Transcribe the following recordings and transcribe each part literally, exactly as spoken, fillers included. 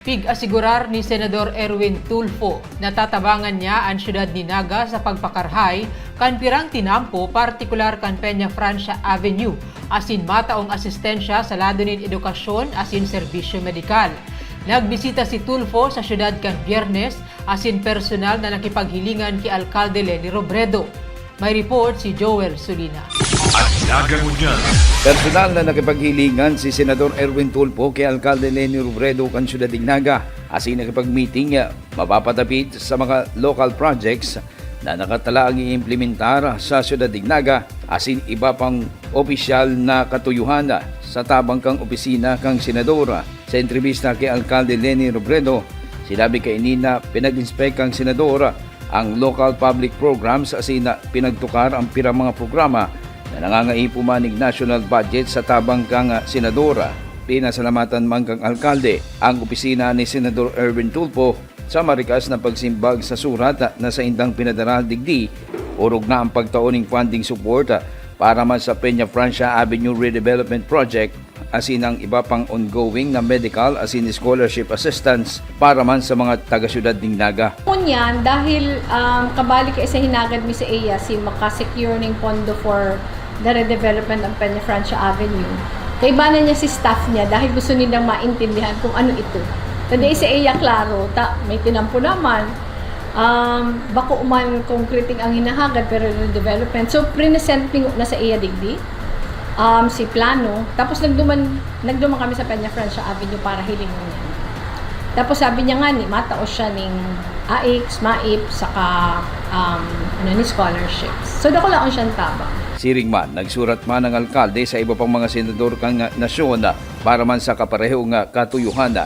Pig-asigurar ni Senador Erwin Tulfo na tatabangan niya an siyudad ni Naga sa pagpakarhay kan pirang tinampo, partikular kan Peña Francia Avenue, asin mataong asistensya sa lado nin edukasyon asin serbisyo medikal. Nagbisita si Tulfo sa siyudad kan Biyernes asin personal na nakipaghilingan ki Alkalde Leni Robredo. May report si Joel Sulina. An Naga Ngunyan. Personal na nakipaghilingan si Senador Erwin Tulfo ki Alkalde Leni Robredo kan siyudad nin Naga, asin nakipag-meeting, ah, mapapatapit sa mga local projects na nakatalaang iimplementar sa siyudad nin Naga, asin iba pang opisyal na katuyohan sa tabang kan opisina kan senador. Sa entrebista ki Alkalde Leni Robredo, sinabi kaini na pinag-inspect kan senador ang local public programs asin na pinagtukar ang pirang mga programa na nangangaipo man nin national budget sa tabang kan senador. Pinasalamatan man kan alkalde ang opisina ni Senador Erwin Tulfo sa marikas na pagsimbag sa surat na saindang pinadara digdi, orog na ang pagtao nin funding support para man sa Peña Francia Avenue Redevelopment Project asin ang iba pang ongoing na medical asin scholarship assistance para man sa mga taga-syudad nin Naga. Ngunyan, dahil, um, kabali kay sa hinagad mi sa iya si maka-secure ning pondo for the redevelopment ng Peña Francia Avenue, kaibanan niya si staff niya dahil gusto nilang maintindihan kung ano ito. Kundi sa iya, klaro, ta, may tinampo naman, um, bako man concreting ang hinahagad, pero redevelopment. So, present mi na sa iya digdi, um, si plano. Tapos nagduman, nagduman kami sa Peña Francia Avenue para hilingon niya. Tapos sabi niya nga ni, matao siya ning AICS, MAIP, saka, um, ano ni, scholarships. So, dakulaon siyang tabang. Siring man, nagsurat man ang alkalde sa iba pang mga senador kan nasyon para man sa kapareho nga katuyohan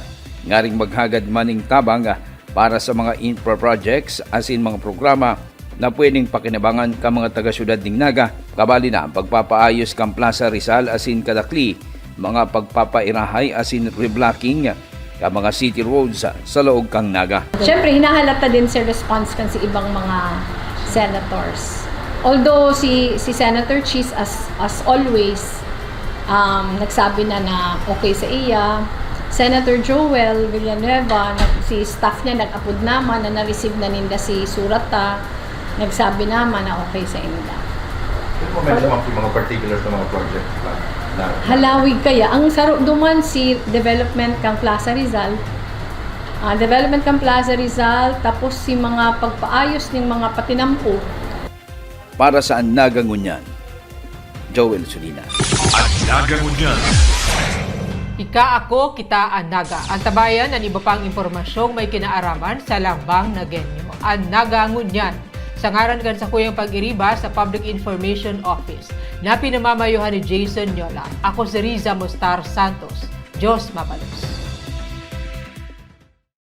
ngaring maghagad man nin tabang para sa mga infra projects asin mga programa na pwedeng pakinabangan kan mga taga-syudad nin Naga, kabali na ang pagpapaayos kan Plaza Rizal asin kadakli, mga pagpapairahay asin reblocking kan mga city roads sa laog kan Naga. Siyempre, hinahalata din sa response kan sa ibang mga senators. Although si, si Senator Chiz, as, as always, um, nagsabi na na okay sa iya. Senator Joel Villanueva, nag-, si staff niya nag-apod naman na na-receive na ninda si surat ta, nagsabi naman na okay sa inda. Pero kung may mga, mga particular na mga project ba na Halawig kaya. Ang saro duman si development kang Plaza Rizal, ah, development kang Plaza Rizal, tapos si mga pagpaayos ning mga patinampo. Para sa An Naga Ngunyan, Joel Sulina. An Naga Ngunyan. Ika, ako, kita, an Naga. Antabayan an iba pang impormasyong may kinaaraman sa Lambang Nagueño. An Naga Ngunyan, sa ngaran kan sakuyang pag-iriba sa Public Information Office, na pinamamayohan ni Jason Nyola. Ako si Riza Mostar Santos. Diyos mabalos.